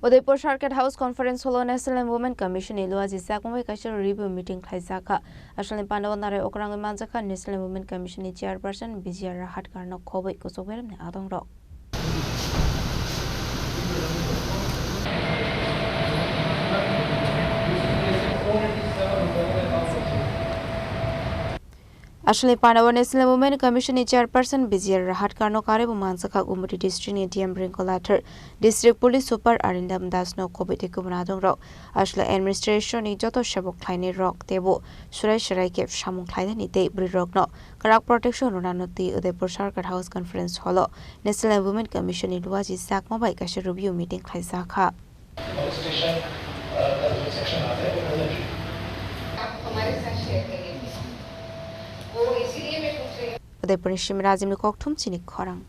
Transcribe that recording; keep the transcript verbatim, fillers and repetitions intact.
Udaipur Circuit House Conference Hall o National Women Commission ni luaji chakma bai kaisa review meeting khlaijakha. Asalni pandao narai okrangwi manjakha National Women Commission ni Chairperson Vijaya Rahatkar no khobwi kuchuk beremni adongrok. Aswlni pandao National Women Commission ni Chairperson Vijaya Rahatkar no karwi bo manjakha Gumoti District ni D M Ringkolathar, District Police Super Arindam Das no khobwi tei kubun adongrok. Aswlai administration ni joto sebok khlainai rok teibo surai surai khe samung khlainani tei bwrwi rok no kwrak protection rwnano twi Udaipur Circuit House Conference Hall o National Women Commission ni luaji chakma bai kaisa review meeting khlaijakha. Udaipur ni simi Rajim ni kokthum chini khorang.